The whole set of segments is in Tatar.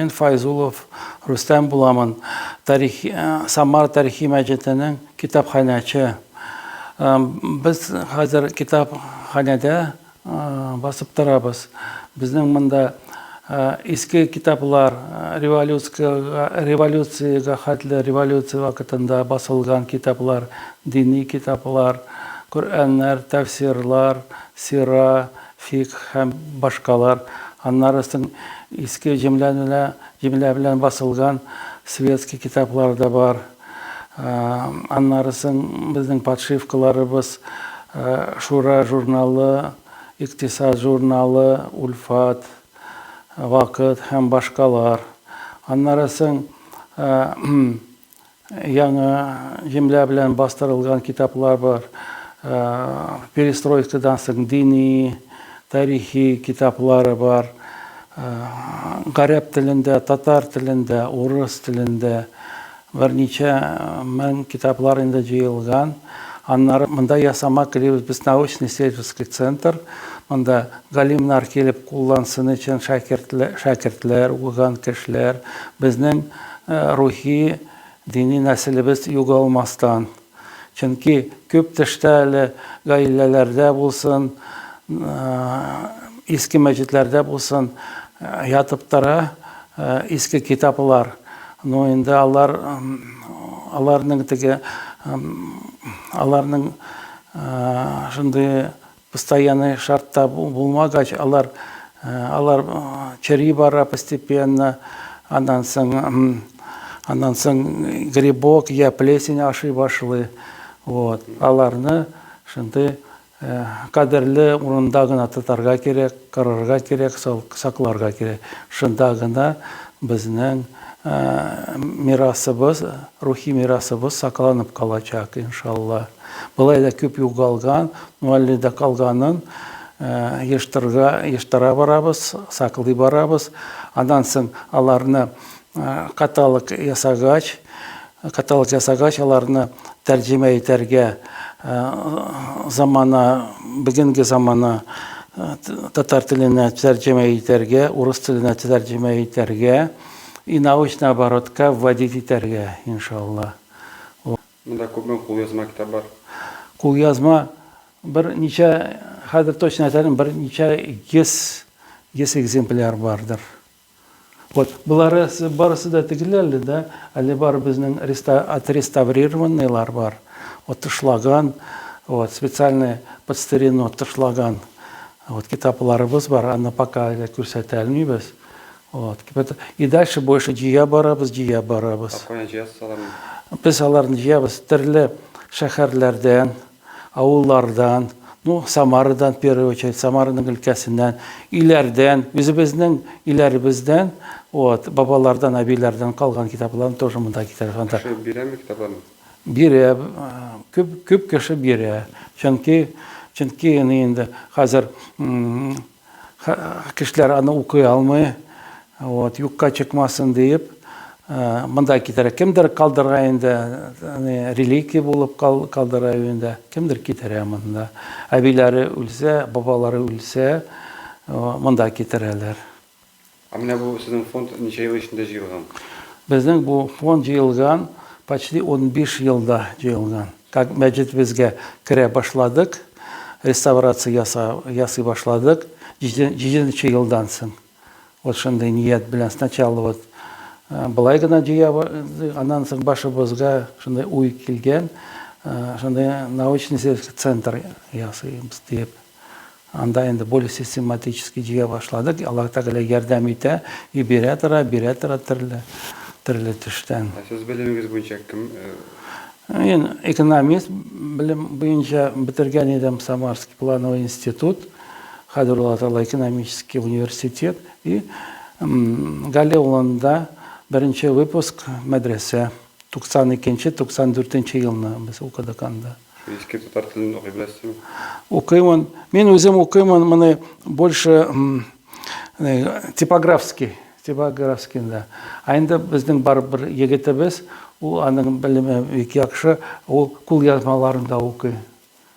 Мин Файзулов Рустам буламын. Тарих, Самар тарихи мәчетенең китапханәче. Без хәзер китапханәдә басып торабыз. Безнең монда иске китаплар, революциягә, революциягә хәтле, революция вакытында басылган китаплар, дини китаплар, Коръәннәр, тәфсирлар, сира, фикх һәм башкалар. Аннары соң иске җөмлә җөмлә белән басылган светский китаплар да бар. Аннары соң безнең подшивкаларыбыз, Шура журналы, Икътисад журналы, Ульфат, Вакыт һәм башкалар. Аннары соң Яңа җөмлә белән бастырылган китаплар бар. Перестройкадан соң дини, тарихи китаплары бар. Гарәп телендә, татар телендә, урыс телендә берничә мең китаплар инде җыелган. Аннары монда ясама клибез, без научно-исследовательский центр. Монда галимнар килеп куллансын өчен шәкертләр, шәкертләр, укыган кешеләр безнең Рухи, дини нәселебез югалмастан. Чөнки күп төштә әле гаиләләрдә булсын, иске мәчетләрдә булсын, ятып тора иске китаплар. Ну инде алар аларның теге аларның шундый Постоянный шартта булмагач, алар алар чери бара постепенно, аннан соң аннан соң грибок я плесень ашый башлый. Вот. Аларны шундый кадерле урында гына тотарга кирәк, карарга кирәк, сакларга кирәк. Шунда гына безнең мирасыбыз, рухи мирасыбыз сакланып калачак, иншалла. Болай да күп югалган, ну әле дә калганын ештырга, ештыра барабыз, саклый барабыз. Аннан соң аларны каталог ясагач, каталог ясагач, аларны тәрҗемә итәргә замана, бүгенге замана татар теленә тәрҗемә итәргә, урыс теленә тәрҗемә итәргә и научный оборотка вводить итәргә, иншалла. Монда күпме кулъязма китап бар? Кулъязма бер ничә, хәзер точно әйтә алмыйм, бер ничә йөз, йөз экземпляр бардыр. Вот, болары барысы да тегеле әле дә, әле бар безнең отреставрированныйлар бар. Вот тышлаган, вот специальный под старину тышлаган. Вот китапларыбыз бар, аны пока әле күрсәтә алмыйбыз. Вот. И дальше больше җыя барабыз, җыя барабыз. А каян җыясыз аларны? Без аларны җыябыз төрле шәһәрләрдән, авыллардан, ну, Самарадан, в первую очередь, Самараның өлкәсеннән, өйләрдән, үзебезнең өйләребездән, вот, бабалардан, әбиләрдән калган китапларны тоже монда китерәбез. Кеше бирәме китапларны? Бирә, күп, күп кеше бирә. Чөнки, чөнки инде хәзер Кешеләр аны укый алмый. Вот, юкка чыкмасын диеп, монда китерә. Кемдер калдыра инде, реликвия булып калдыра инде. Кемдер китерә монда. Әбиләре үлсә, бабалары үлсә, монда китерәләр. Ә менә бу сезнең фонд ничә ел эчендә җыелган? Безнең бу фонд җыелган почти 15 елда җыелган. Как мәчетебезгә керә башладык, реставрация яса, ясый башладык, җиденче елдан соң. Вот шундый ният белән сначала вот былай гына җыя, аннан соң башыбызга шундый уй килгән, шундый научно-исследовательский центр ясыйбыз диеп. Анда инде более систематически җыя башладык. Аллаһ Тәгалә ярдәм итә и бирә тора, бирә тора төрле, төрле төштән. Ә сез белемегез буенча кем? Мин экономист белем буенча бетергән идем Самарский плановый институт, хәзер ул атала экономический университет. И Гали авылында беренче выпуск мәдрәсә. 92 94 елны без укыдык анда. Иске татар телен укый беләсезме? Укыймын. Мин үзем укыймын, моны больше типографский, типографский да. Ә инде безнең бар бер егетебез, ул аның белеме бик яхшы, ул кул язмаларын да укый.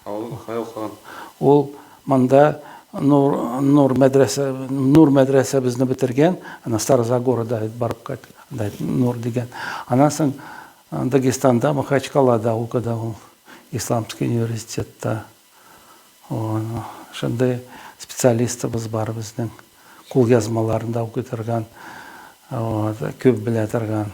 Ә ул кая укыган? Ул монда Нур, Нур мәдрәсә, Нур мәдрәсәбезне бетергән, ана Стара Загорада барып кайт, анда Нур дигән. Аннан соң Дагестанда, Махачкалада укыды ул, Исламский университетта. Шундый специалистыбыз бар безнең. Кул язмаларын да укый торган, күп белә торган.